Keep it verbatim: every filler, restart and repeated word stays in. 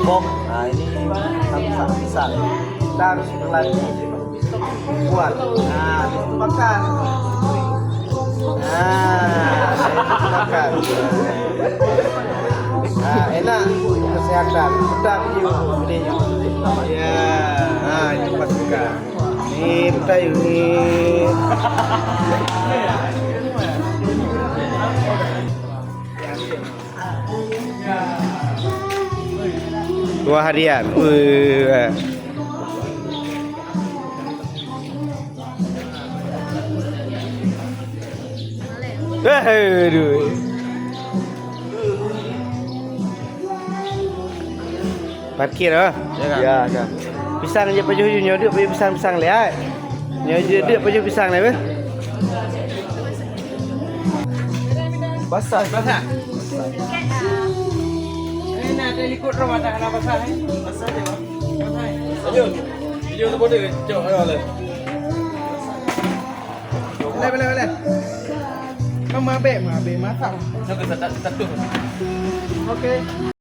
Nah, ini pisang, pisang. Kita harus berlatih buat. Nah, habis itu makan. Nah, habis itu makan. Nah, enak untuk kesehatan. Sedap you, gedenya. Ya, nah, itu pasukan. Ni, betul you ni. Wah, harian. Wah. Aduh. Parkir ah. Ya, kan? Ya, kan. Pisang je pajoh nyoe, duk beli pisang-pisang lé ai. Nyoe je duk pajoh pisang lé beh. Basah. Basah. Eh, nak ada likot roh ada kena basah eh. Basah je, Bang. Basah eh. Ayo. Video tu boleh cok ayo leh. Boleh, boleh, boleh. Kau mabek, mabek masak. Nak kena tak tak tu. Okey.